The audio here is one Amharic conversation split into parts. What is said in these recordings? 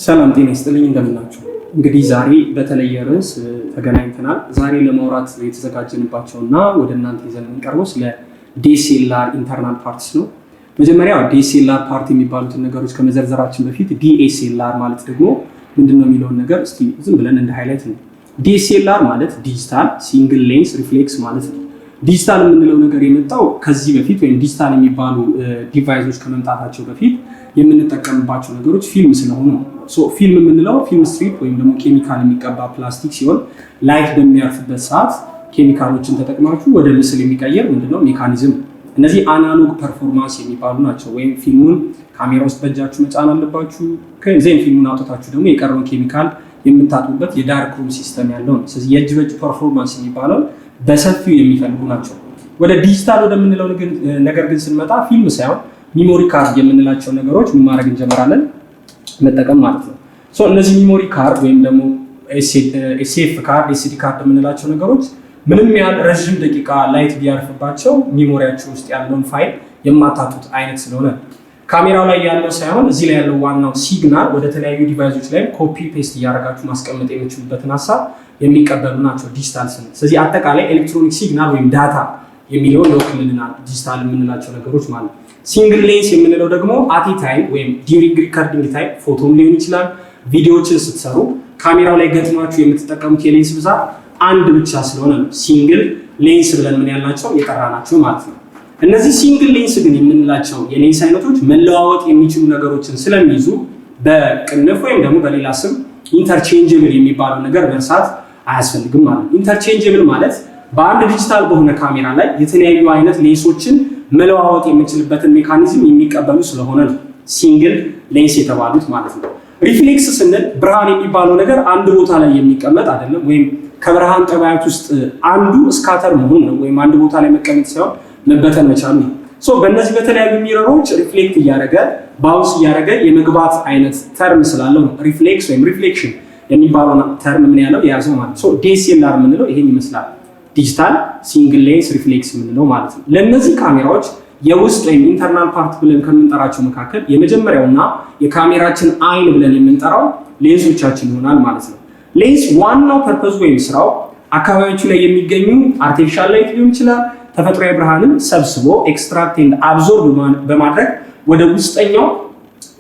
ሰላም ጤና ይስጥልኝ፣ እንደምናችሁ። እንግዲህ ዛሬ በተለየ ርዕስ ተገናኝተናል። ዛሬ ለማውራት የተዘጋጀንባቸው እና ወደ እናንተ ይዘን የምንቀርበው ስለ DSLR internal parts ነው። መጀመሪያ DSLR part የሚባሉትን ነገሮች ከመዘርዘራችን በፊት DSLR ማለት ደግሞ ምንድን ነው የሚለውን ነገር እስቲ ዝም ብለን እንደ highlight ነው። DSLR ማለት digital single lens reflex ማለት ነው። ዲጂታል የምንለው ነገር የመጣው ከዚህ በፊት ወይም ዲጂታል የሚባሉ device ኦች ከመምጣታቸው በፊት የምንጠቀምባቸው ነገሮች ፊልም ስለሆኑ ነው። ፊልም የምንለው film strip ወይም ደግሞ ኬሚካል የሚቀባ ፕላስቲክ ሲሆን light በሚያርፍበት ሰዓት ኬሚካሎችን ተጠቅማችሁ ወደ ምስል የሚቀየር ምንድነው mechanism። እነዚህ analog performance የሚባሉ ናቸው። ወይም ፊልሙን ካሜራ ውስጥ በእጃችሁ መጫን አለባችሁ። Then ፊልሙን አውጥታችሁ ደግሞ የቀረውን ኬሚካል የምታጥቡበት የ dark room system ያለው ነው። ስለዚህ የእጅ በእጅ performance የሚባለው በሰፊው የሚፈልጉ ናቸው። ወደ ዲጂታል ወደምንለው ነገር ግን ስንመጣ ፊልም ሳይሆን memory card የምንላቸው ነገሮች ምን ማድረግ እንጀምራለን? መጠቀም ማለት ነው። So እነዚህ memory card ወይም ደግሞ SF card፣ SD card የምንላቸው ነገሮች ምንም ያህል ረዥም ደቂቃ light ቢያርፍባቸው memory ያቸው ውስጥ ያለውን ፋይል የማታጡት አይነት ስለሆነ ካሜራው ላይ ያለው ሳይሆን እዚህ ላይ ያለው ዋናው signal ወደ ተለያዩ device ኦች ላይ copy paste እያደረጋችሁ ማስቀመጥ የምችሉበትን ሀሳብ የሚቀበሉ ናቸው ዲጂታል ስንል። ስለዚህ አጠቃላይ electronic signal ወይም data የሚለውን ይወክልልናል ዲጂታል የምንላቸው ነገሮች ማለት ነው። Single lens የምንለው ደግሞ at a time ወይም during recording time ፎቶም ሊሆን ይችላል፣ ቪዲዮዎችን ስትሰሩ ካሜራው ላይ ገጥማችሁ የምትጠቀሙት የሌንስ ብዛት አንድ ብቻ ስለሆነ ነው single lens ብለን ምን ያልናቸው የጠራናቸው ማለት ነው። እነዚህ single lens ግን የምንላቸው የሌንስ አይነቶች መለዋወጥ የሚችሉ ነገሮችን ስለሚይዙ በቅንፍ ወይም ደግሞ በሌላ ስም interchangeable የሚባለው ነገር መርሳት አያስፈልግም ማለት ነው። Interchangeable ማለት በአንድ ዲጂታል በሆነ ካሜራ ላይ የተለያዩ አይነት ሌንሶችን መለዋወጥ የምንችልበትን mechanism የሚቀበሉ ስለሆነ ነው single lens የተባሉት ማለት ነው። Reflex ስንል ብርሃን የሚባለው ነገር አንድ ቦታ ላይ የሚቀመጥ አይደለም፣ ወይም ከብርሃን ጠባያት ውስጥ አንዱ scatter መሆን ነው፣ ወይም አንድ ቦታ ላይ መቀመጥ ሳይሆን መበተን መቻሉ ነው። So በእነዚህ በተለያዩ mirror ኦች reflect እያደረገ bounce እያደረገ የመግባት አይነት term ስላለው ነው reflex ወይም reflection የሚባለው term ምን ያለው የያዘው ማለት ነው። DSLR የምንለው ይሄን ይመስላል። Digital single lens reflex የምንለው ማለት ነው። ለእነዚህ ካሜራዎች የውስጥ ወይም internal part ብለን ከምንጠራቸው መካከል የመጀመሪያውና የካሜራችን አይን ብለን የምንጠራው ሌንሶቻችን ይሆናል ማለት ነው። ሌንስ ዋናው purpose ወይም ስራው አካባቢዎቹ ላይ የሚገኙ artificial light ሊሆን ይችላል፣ ተፈጥሯዊ ብርሃንን ሰብስቦ extract and absorb በማድረግ ወደ ውስጠኛው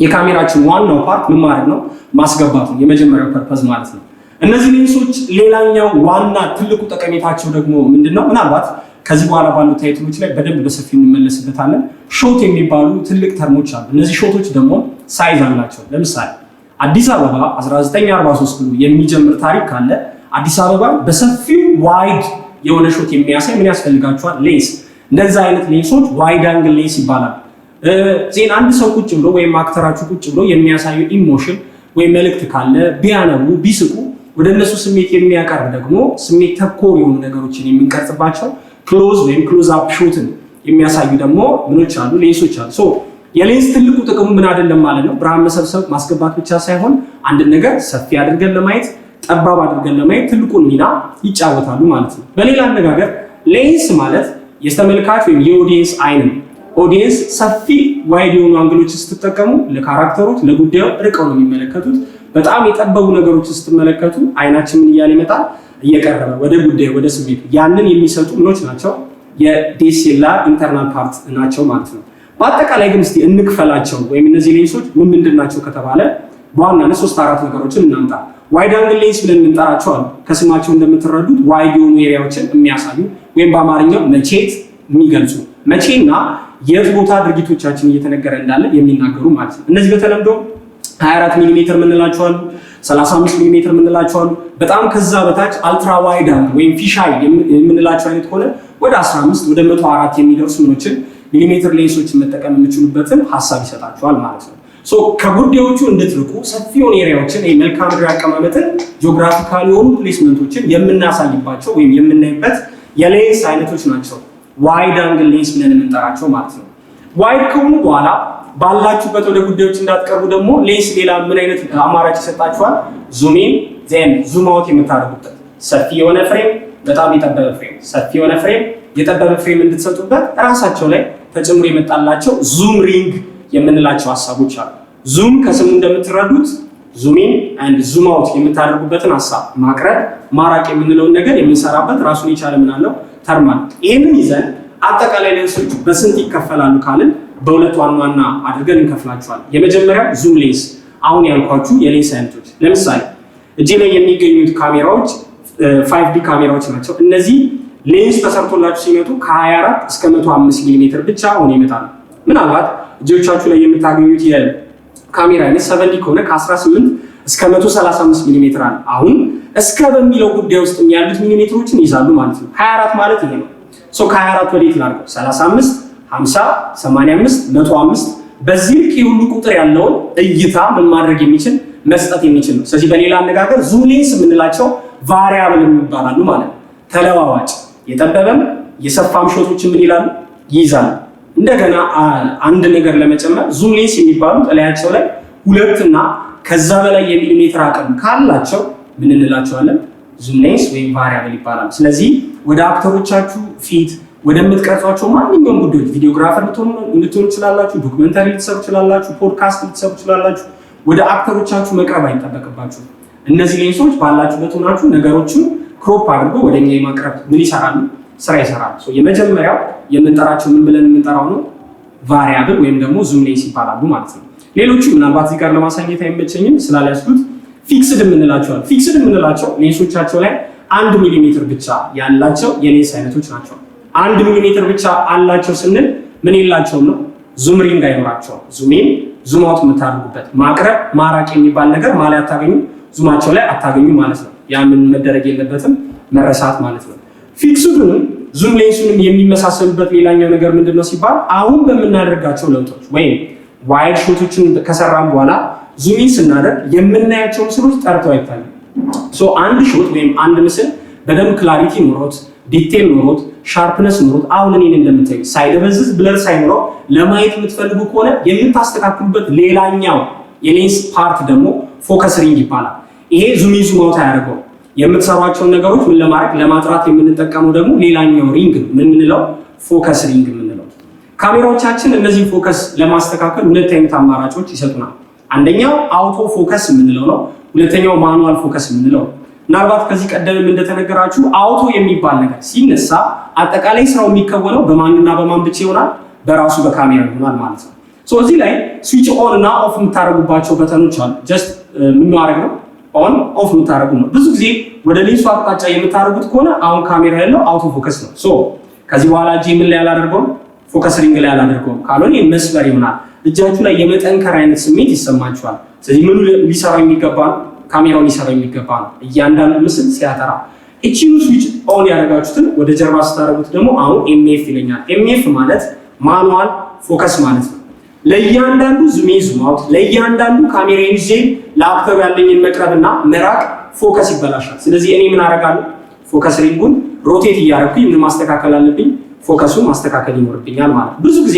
የካሜራችን ዋናው part ምን ማድረግ ነው? ማስገባት ነው የመጀመሪያው purpose ማለት ነው። እነዚህ ሌንሶች ሌላኛው ዋና ትልቁ ጠቀሜታቸው ደግሞ ምንድን ነው? ምናልባት ከዚህ በኋላ ባሉ title ኦች ላይ በደንብ በሰፊው እንመለስበታለን። Shot የሚባሉ ትልቅ term ኦች አሉ። እነዚህ shot ኦች ደግሞ size አላቸው። ለምሳሌ አዲስ አበባ 1943 ብሎ የሚጀምር ታሪክ ካለ አዲስ አበባ በሰፊው wide የሆነ shot የሚያሳይ ምን ያስፈልጋቸዋል? ሌንስ። እንደዛ አይነት ሌንሶች wide angle lens ይባላል። Then አንድ ሰው ቁጭ ብሎ ወይም actor ኣችሁ ቁጭ ብሎ የሚያሳዩ emotion ወይም መልእክት ካለ ቢያነቡ ቢስቁ ወደ እነሱ ስሜት የሚያቀርብ ደግሞ ስሜት ተኮር የሆኑ ነገሮችን የምንቀርጽባቸው close ወይም close up shot ን የሚያሳዩ ደግሞ ምኖች አሉ፣ ሌንሶች አሉ። So የሌንስ ትልቁ ጥቅሙ ምን አይደለም ማለት ነው፣ ብርሃን መሰብሰብ ማስገባት ብቻ ሳይሆን አንድን ነገር ሰፊ አድርገን ለማየት፣ ጠባብ አድርገን ለማየት ትልቁን ሚና ይጫወታሉ ማለት ነው። በሌላ አነጋገር ሌንስ ማለት የተመልካች ወይም የ audience አይን ነው። Audience ሰፊ wide የሆኑ angle ኦችን ስትጠቀሙ ለ character ኦች ለጉዳዩ ርቀው ነው የሚመለከቱት። በጣም የጠበቡ ነገሮችን ስትመለከቱ አይናችን ምን እያለ ይመጣል? እየቀረበ ወደ ጉዳዩ ወደ ስሜቱ። ያንን የሚሰጡ ምኖች ናቸው የ DSLR internal part ናቸው ማለት ነው። በአጠቃላይ ግን እስቲ እንክፈላቸው ወይም እነዚህ ሌንሶች ምን ምንድን ናቸው ከተባለ በዋናነት ሶስት አራት ነገሮችን እናምጣ። Wide angle lens ብለን የምንጠራቸው አሉ። ከስማቸው እንደምትረዱት wide የሆኑ area ዎችን የሚያሳዩ ወይም በአማርኛው መቼት የሚገልጹ፣ መቼና የት ቦታ ድርጊቶቻችን እየተነገረ እንዳለ የሚናገሩ ማለት ነው። እነዚህ በተለምዶ 24 ሚሊ ሜትር የምንላቸው አሉ፣ 35 ሚሊ ሜትር የምንላቸው አሉ። በጣም ከዛ በታች ultra wide angle ወይም fisheye የምንላቸው አይነት ከሆነ ወደ 15 ወደ 104 የሚደርሱ ምኖችን ሚሊሜትር ሌንሶችን መጠቀም የምችሉበትን ሀሳብ ይሰጣቸዋል ማለት ነው። So ከጉዳዮቹ እንድትርቁ ሰፊውን area ዎችን፣ መልክዓ ምድር አቀማመጥን፣ geographical የሆኑ placement ኦችን የምናሳይባቸው ወይም የምናይበት የሌንስ አይነቶች ናቸው wide angle lens ብለን የምንጠራቸው ማለት ነው። Wide ከሆኑ በኋላ ባላችሁበት ወደ ጉዳዮች እንዳትቀርቡ ደግሞ ሌንስ ሌላ ምን አይነት አማራጭ ይሰጣችኋል? Zoom in then zoom out የምታደርጉበት ሰፊ የሆነ frame፣ በጣም የጠበበ frame፣ ሰፊ የሆነ frame፣ የጠበበ frame እንድትሰጡበት እራሳቸው ላይ ተጨምሮ የመጣላቸው zoom ring የምንላቸው ሀሳቦች አሉ። Zoom ከስሙ እንደምትረዱት Zoom in and zoom out የምታደርጉበትን ሀሳብ ማቅረብ ማራቅ የምንለውን ነገር የምንሰራበት ራሱን የቻለ ምን አለው term አለ። ይህንን ይዘን አጠቃላይ ሌንሶች በስንት ይከፈላሉ ካልን በሁለት ዋና ዋና አድርገን እንከፍላቸዋለን። የመጀመሪያው zoom lens፣ አሁን ያልኳችሁ የሌንስ አይነቶች። ለምሳሌ እጄ ላይ የሚገኙት ካሜራዎች 5D ካሜራዎች ናቸው። እነዚህ ሌንስ ተሰርቶላችሁ ሲመጡ ከ24 እስከ 105 ሚሊ ሜትር ብቻ ሆኖ ይመጣሉ። ምናልባት እጆቻችሁ ላይ የምታገኙት የካሜራ አይነት 7D ከሆነ ከ18 እስከ 135 ሚሊ ሜትር አለ። አሁን እስከ በሚለው ጉዳይ ውስጥ ያሉት ሚሊሜትሮችን ይይዛሉ ማለት ነው። 24 ማለት ይሄ ነው። So ከ24 ወዴት ላድርገው? 35፣ 50፣ 85፣ 105 በዚህ ልክ የሁሉ ቁጥር ያለውን እይታ ምን ማድረግ የሚችል፣ መስጠት የሚችል ነው። ስለዚህ በሌላ አነጋገር zoom lens የምንላቸው variable የሚባላሉ ማለት ነው። ተለዋዋጭ፣ የጠበበም የሰፋም shot ኦችን ምን ይላሉ፣ ይይዛሉ። እንደገና አንድ ነገር ለመጨመር zoom lens የሚባሉት እላያቸው ላይ ሁለትና ከዛ በላይ የሚሊሜትር አቅም ካላቸው ምን እንላቸዋለን? Zoom lens ወይም variable ይባላል። ስለዚህ ወደ actor ኦቻችሁ ፊት ወደምትቀርጿቸው ማንኛውም ጉዳዮች videographer ልትሆኑ ትችላላችሁ፣ documentary ልትሰሩ ትችላላችሁ፣ ፖድካስት ልትሰሩ ትችላላችሁ። ወደ actor ኦቻችሁ መቅረብ አይጠበቅባችሁ። እነዚህ ሌንሶች ባላችሁበት ሆናችሁ ነገሮችን crop አድርጎ ወደኛ የማቅረብ ምን ይሰራሉ? ስራ ይሰራሉ። የመጀመሪያው የምንጠራቸው ምን ብለን የምንጠራው ነው? Variable ወይም ደግሞ zoom lens ይባላሉ ማለት ነው። ሌሎቹ ምናልባት እዚህ ጋር ለማሳየት አይመቸኝም ስላልያዝኩት fixed የምንላቸው፣ fixed የምንላቸው ሌንሶቻቸው ላይ 1 ሚሊሜትር ብቻ ያላቸው የሌንስ አይነቶች ናቸው። 1 ሚሊሜትር ብቻ አላቸው ስንል ምን የላቸውም ነው? Zoom ring አይኖራቸውም። Zoom in zoom out የምታደርጉበት ማቅረብ ማራቅ የሚባል ነገር ማላይ አታገኙ፣ zoom ኣቸው ላይ አታገኙ ማለት ነው። ያ ምን መደረግ የለበትም፣ መረሳት ማለት ነው። Fixed ኡንም zoom lens ኡንም የሚመሳሰሉበት ሌላኛው ነገር ምንድን ነው ሲባል አሁን በምናደርጋቸው ለውጦች ወይም wide shot ኦችን ከሰራን በኋላ zoom in ስናደርግ የምናያቸው ምስሎች ጠርተው አይታዩም። So አንድ shot ወይም አንድ ምስል በደንብ clarity ኖሮት፣ detail ኖሮት፣ sharpness ኖሮት፣ አሁን እኔን እንደምታዩ ሳይደበዝዝ፣ blur ሳይኖረው ለማየት የምትፈልጉ ከሆነ የምታስተካክሉበት ሌላኛው የ lens part ደግሞ focus ring ይባላል። ይሄ zoom in zoom out አያደርገውም። የምትሰሯቸውን ነገሮች ምን ለማድረግ፣ ለማጥራት የምንጠቀመው ደግሞ ሌላኛው ring ነው። ምን የምንለው? Focus ring የምንለው። ካሜራዎቻችን እነዚህ focus ለማስተካከል ሁለት አይነት አማራጮች ይሰጡናል። አንደኛው auto focus የምንለው ነው። ሁለተኛው manual focus የምንለው ነው። ምናልባት ከዚህ ቀደምም እንደተነገራችሁ auto የሚባል ነገር ሲነሳ አጠቃላይ ስራው የሚከወነው በማንና በማን ብቻ ይሆናል? በራሱ በካሜራ ይሆናል ማለት ነው። So እዚህ ላይ switch on እና off የምታደርጉባቸው button ኦች አሉ። Just ምን ማድረግ ነው? On off የምታደርጉ ነው። ብዙ ጊዜ ወደ ሌንሱ አቅጣጫ የምታደርጉት ከሆነ አሁን ካሜራ ያለው auto focus ነው። So ከዚህ በኋላ እጄ ምን ላይ አላደርገውም? Focus ring ላይ አላደርገውም። ካልሆነ መስበር ይሆናል። እጃችሁ ላይ የመጠንከር አይነት ስሜት ይሰማችኋል። ስለዚህ ምኑ ሊሰራው የሚገባ ነው? ካሜራው ሊሰራው የሚገባ ነው። እያንዳንዱ ምስል ሲያጠራ እቺኑ switch on ያደረጋችሁትን ወደ ጀርባ ስታደርጉት ደግሞ አሁን MF ይለኛል። MF ማለት manual focus ማለት ነው። ለእያንዳንዱ zoom in zoom out፣ ለእያንዳንዱ ካሜራ ይዤ ለ actor ኡ ያለኝን መቅረብና መራቅ focus ይበላሻል። ስለዚህ እኔ ምን አደርጋለሁ? Focus ring ኡን rotate እያደረኩኝ ምን ማስተካከል አለብኝ? Focus ኡን ማስተካከል ይኖርብኛል ማለት ነው። ብዙ ጊዜ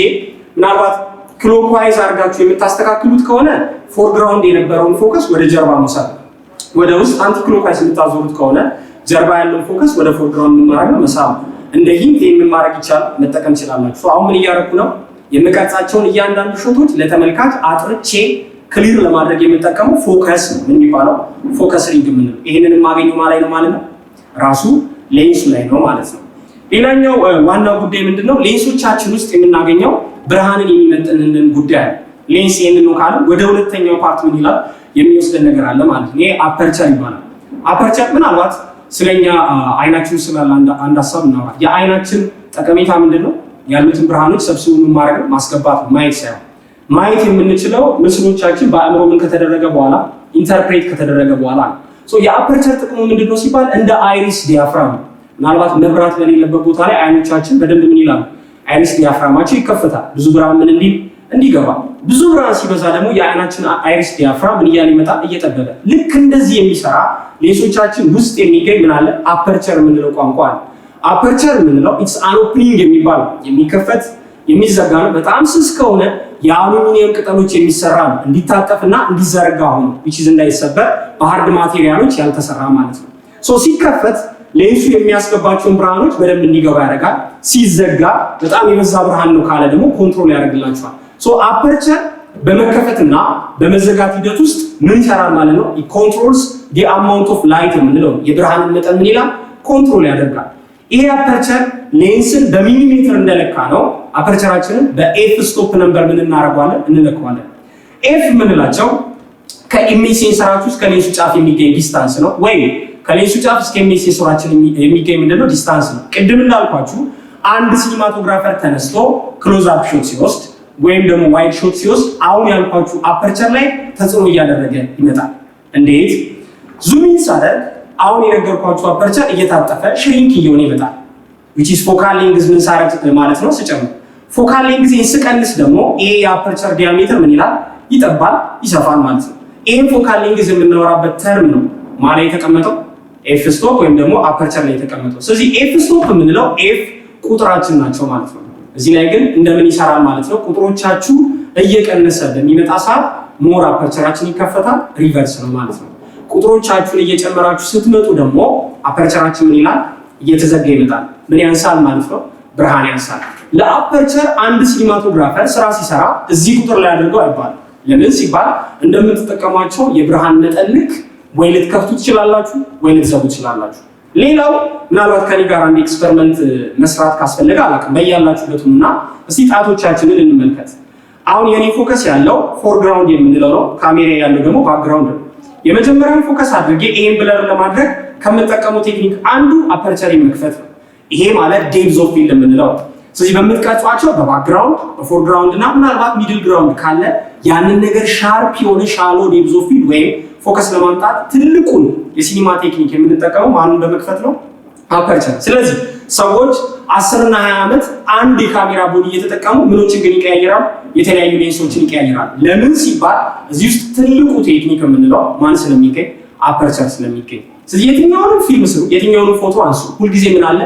ምናልባት clockwise አድርጋችሁ የምታስተካክሉት ከሆነ foreground የነበረውን focus ወደ ጀርባ መውሰድ ነው። ወደ ውስጥ anti clockwise የምታዞሩት ከሆነ ጀርባ ያለውን focus ወደ foreground ማድረግ ነው፣ መሳብ ነው። እንደ hint ይህንን ማድረግ ይቻላል፣ መጠቀም ይችላላችሁ። አሁን ምን እያደረኩ ነው? የምቀርጻቸውን እያንዳንዱ shot ኦች ለተመልካች አጥርቼ clear ለማድረግ የምጠቀመው focus ነው። ምን የሚባለው? Focus ring የምንለው። ይህንን የማገኘው ላይ ነው ማለት ነው፣ ራሱ ሌንሱ ላይ ነው ማለት ነው። ሌላኛው ዋናው ጉዳይ ምንድን ነው? ሌንሶቻችን ውስጥ የምናገኘው ብርሃንን የሚመጥንልን ጉዳይ አለ። ሌንስ ይህንን ነው ካለ ወደ ሁለተኛው part ምን ይላል የሚወስደን ነገር አለ ማለት ነው። ይሄ aperture ይባላል። Aperture ምናልባት ስለኛ አይናችን ስላለ አንድ ሀሳብ እናውራ። የአይናችን ጠቀሜታ ምንድን ነው? ያሉትን ብርሃኖች ሰብስቦ ምን ማድረግ ነው? ማስገባት ነው፣ ማየት ሳይሆን ማየት የምንችለው ምስሎቻችን በአእምሮ ምን ከተደረገ በኋላ፣ interpret ከተደረገ በኋላ ነው። So የ aperture ጥቅሙ ምንድን ነው ሲባል እንደ iris diaphragm ነው። ምናልባት መብራት በሌለበት ቦታ ላይ አይኖቻችን በደንብ ምን ይላሉ? Iris diaphragm ኣቸው ይከፈታል። ብዙ ብርሃን ምን እንዲል፣ እንዲገባ። ብዙ ብርሃን ሲበዛ ደግሞ የአይናችን iris diaphragm ምን እያለ ይመጣል? እየጠበበ። ልክ እንደዚህ የሚሰራ ሌንሶቻችን ውስጥ የሚገኝ ምን አለ? Aperture የምንለው ቋንቋ አለ። Aperture የምንለው it's an opening የሚባል የሚከፈት የሚዘጋ ነው። በጣም ስስ ከሆነ የአሉሚኒየም ቅጠሎች የሚሰራ ነው። እንዲታጠፍና እንዲዘረጋ ሆኖ which is እንዳይሰበር በ hard material ኦች ያልተሰራ ማለት ነው። So ሲከፈት ሌንሱ የሚያስገባቸውን ብርሃኖች በደንብ እንዲገባ ያደርጋል። ሲዘጋ በጣም የበዛ ብርሃን ነው ካለ ደግሞ control ያደርግላቸዋል። So aperture በመከፈትና በመዘጋት ሂደት ውስጥ ምን ይሰራል ማለት ነው? Controls the amount of light የምንለው የብርሃንን መጠን ምን ይላል? Control ያደርጋል። ይሄ aperture lens ን በሚሊሜትር እንደለካ ነው aperture ኣችንን በ f stop number ምን እናደርገዋለን? እንለካዋለን። F የምንላቸው ከ image sensor ኣችሁ እስከ ሌንሱ ጫፍ የሚገኝ distance ነው፣ ወይም ከሌንሱ ጫፍ እስከ image sensor ኣችን የሚገኝ ምንድነው? Distance ነው። ቅድም እንዳልኳችሁ አንድ cinematographer ተነስቶ close up shot ሲወስድ ወይም ደግሞ wide shot ሲወስድ አሁን ያልኳችሁ aperture ላይ ተጽዕኖ እያደረገ ይመጣል። እንዴት? Zoom in ሳደርግ አሁን የነገርኳችሁ aperture እየታጠፈ shrink እየሆነ ይመጣል። Which is focal length ምን ሳረግ ማለት ነው? ስጨምር። Focal length ስቀንስ ደግሞ ይሄ የ aperture diameter ምን ይላል? ይጠባል፣ ይሰፋል ማለት ነው። ይሄን focal length የምናወራበት term ነው ማለት የተቀመጠው f stop ወይም ደግሞ aperture ላይ የተቀመጠው። ስለዚህ f stop የምንለው f ቁጥራችን ናቸው ማለት ነው። እዚህ ላይ ግን እንደምን ይሰራል ማለት ነው? ቁጥሮቻችሁ እየቀነሰ በሚመጣ ሰዓት more aperture ኣችን ይከፈታል፣ reverse ነው ማለት ነው። ቁጥሮቻችሁን እየጨመራችሁ ስትመጡ ደግሞ aperture ኣችን ምን ይላል? እየተዘጋ ይመጣል። ምን ያንሳል ማለት ነው? ብርሃን ያንሳል። ለ aperture አንድ cinematographer ስራ ሲሰራ እዚህ ቁጥር ላይ አድርገው አይባልም። ለምን ሲባል እንደምትጠቀሟቸው የብርሃን መጠን ልክ ወይ ልትከፍቱ ትችላላችሁ ወይ ልትዘጉ ትችላላችሁ። ሌላው ምናልባት ከኔ ጋር አንድ experiment መስራት ካስፈለገ አላውቅም፣ በያላችሁበት እና እስቲ ጣቶቻችንን እንመልከት። አሁን የኔ focus ያለው foreground የምንለው ነው፣ ካሜራ ያለው ደግሞ background ነው። የመጀመሪያውን focus አድርጌ ይሄን blur ለማድረግ ከምጠቀመው technique አንዱ aperture መክፈት ነው። ይሄ ማለት depth of field የምንለው። ስለዚህ በምትቀርጿቸው በ background፣ በ foreground እና ምናልባት middle ground ካለ ያንን ነገር sharp የሆነ shallow depth of field ወይም focus ለማምጣት ትልቁን የሲኒማ technique የምንጠቀመው ማንን በመክፈት ነው? Aperture። ስለዚህ ሰዎች 10 እና 20 ዓመት አንድ የካሜራ body እየተጠቀሙ ምኖችን ግን ይቀያይራሉ? የተለያዩ ሌንሶችን ይቀያይራሉ። ለምን ሲባል እዚህ ውስጥ ትልቁ technique የምንለው ማን ስለሚገኝ? Aperture ስለሚገኝ። ስለዚህ የትኛውንም ፊልም ስሩ፣ የትኛውንም ፎቶ አንሱ፣ ሁልጊዜ ምን አለ?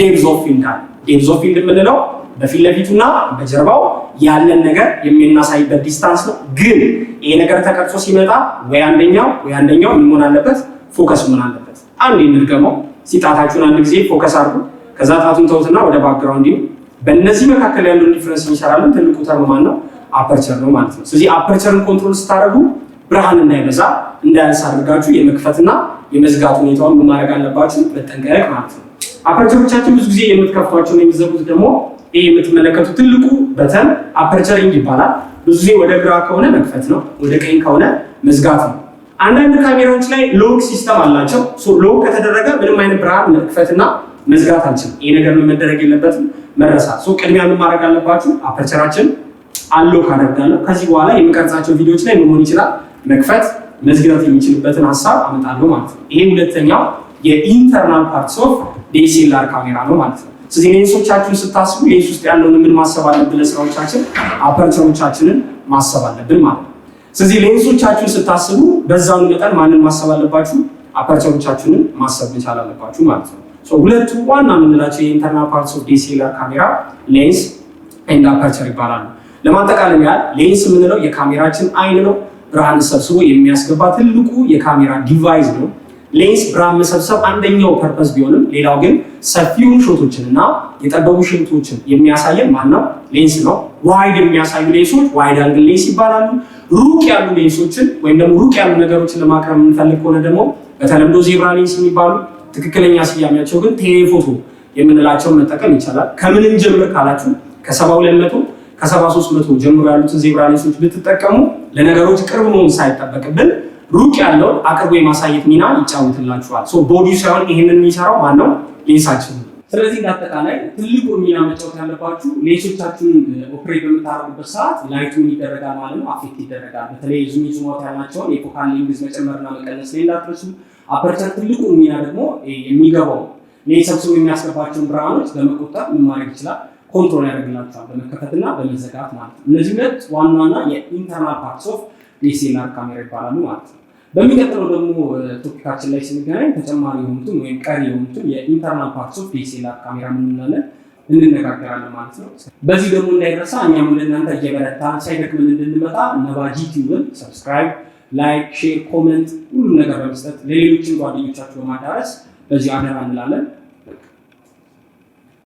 Depth of field አለ። Depth of field የምንለው በፊት ለፊቱና በጀርባው ያለን ነገር የምናሳይበት distance ነው። ግን ይሄ ነገር ተቀርጾ ሲመጣ ወይ አንደኛው ወይ አንደኛው ምን መሆን አለበት? Focus መሆን አለበት። አንድ እንድገመው። ጣታችሁን አንድ ጊዜ focus አድርጉ። ከዛ ጣቱን ተውትና ወደ background ይሁን። በእነዚህ መካከል ያለውን difference የሚሰራልን ትልቁ term ማን ነው? Aperture ነው ማለት ነው። ስለዚህ aperture ን control ስታደርጉ ብርሃን እንዳይበዛ እንዳያንስ አድርጋችሁ የመክፈትና የመዝጋት ሁኔታውን ምን ማድረግ አለባችሁ? መጠንቀቅ ማለት ነው። Aperture ኦቻችን ብዙ ጊዜ የምትከፍቷቸው ነው፣ የሚዘጉት ደግሞ ይህ የምትመለከቱት ትልቁ button aperture ring ይባላል። ብዙ ጊዜ ወደ ግራ ከሆነ መክፈት ነው፣ ወደ ቀኝ ከሆነ መዝጋት ነው። አንዳንድ ካሜራዎች ላይ lock system አላቸው። Lock ከተደረገ ምንም አይነት ብርሃን መክፈትና መዝጋት አልችልም። ይህ ነገር ምን መደረግ የለበትም፣ መረሳት። ቅድሚያ ምን ማድረግ አለባችሁ? Aperture ኣችን unlock አደርጋለሁ። ከዚህ በኋላ የምቀርጻቸው ቪዲዮዎች ላይ መሆን ይችላል መክፈት መዝጋት የሚችልበትን ሀሳብ አመጣለሁ ማለት ነው። ይሄ ሁለተኛው የ internal parts of DSLR ካሜራ ነው ማለት ነው። ስለዚህ ሌንሶቻችሁን ስታስቡ ሌንስ ውስጥ ያለውን ምን ማሰብ አለብን? ለስራዎቻችን aperture ኦቻችንን ማሰብ አለብን ማለት ነው። ስለዚህ ሌንሶቻችሁን ስታስቡ በዛው መጠን ማንን ማሰብ አለባችሁ? Aperture ኦቻችሁንን ማሰብ መቻል አለባችሁ ማለት ነው። ሁለቱ ዋና የምንላቸው የ internal parts of DSLR ካሜራ lens and aperture ይባላሉ። ለማጠቃለል ያህል ሌንስ የምንለው የካሜራችን አይን ነው። ብርሃን ሰብስቦ የሚያስገባ ትልቁ የካሜራ device ነው። ሌንስ ብርሃን መሰብሰብ አንደኛው purpose ቢሆንም ሌላው ግን ሰፊውን shot ኦችን እና የጠበቡ shot ኦችን የሚያሳየን ማነው? ሌንስ ነው። Wide የሚያሳዩ ሌንሶች wide angle lens ይባላሉ። ሩቅ ያሉ ሌንሶችን ወይም ደግሞ ሩቅ ያሉ ነገሮችን ለማቅረብ የምንፈልግ ከሆነ ደግሞ በተለምዶ zebra lens የሚባሉ፣ ትክክለኛ ስያሜያቸው ግን telephoto የምንላቸውን መጠቀም ይቻላል። ከምን እንጀምር ካላችሁ ከ70-200፣ ከ70-300 ጀምሮ ያሉትን zebra ሌንሶች ብትጠቀሙ ለነገሮች ቅርብ መሆን ሳይጠበቅብን ሩቅ ያለውን አቅርቦ የማሳየት ሚና ይጫወትላችኋል። Body ሳይሆን ይህንን የሚሰራው ማነው? ሌንሳችን ነው። ስለዚህ እንዳጠቃላይ ትልቁ ሚና መጫወት ያለባችሁ ሌንሶቻችሁን operate በምታደርጉበት ሰዓት light ኡ ምን ይደረጋል ማለት ነው? Affect ይደረጋል። በተለይ zoom zoom out ያላቸውን የ focal length መጨመርና መቀነስ ላይ እንዳትረሱ። Aperture ትልቁ ሚና ደግሞ የሚገባው ሌንስ ሰብስቦ የሚያስገባቸውን ብርሃኖች በመቆጠብ ምን ማድረግ ይችላል? Control ያደርግላቸዋል በመከፈትና በመዘጋት ማለት ነው። እነዚህ ሁለት ዋና ዋና የ internal parts of DSLR ካሜራ ይባላሉ ማለት ነው። በሚቀጥለው ደግሞ topic ኣችን ላይ ስንገናኝ ተጨማሪ የሆኑትን ወይም ቀሪ የሆኑትን የ internal parts of DSLR ካሜራ ምን እንላለን እንነጋገራለን ማለት ነው። በዚህ ደግሞ እንዳይረሳ እኛም ወደ እናንተ እየበረታን ሳይደክመን እንድንመጣ ነባጂ ቲዩብን subscribe፣ like፣ share፣ comment ሁሉም ነገር በመስጠት ለሌሎችን ጓደኞቻችሁ በማዳረስ በዚህ አደራ እንላለን።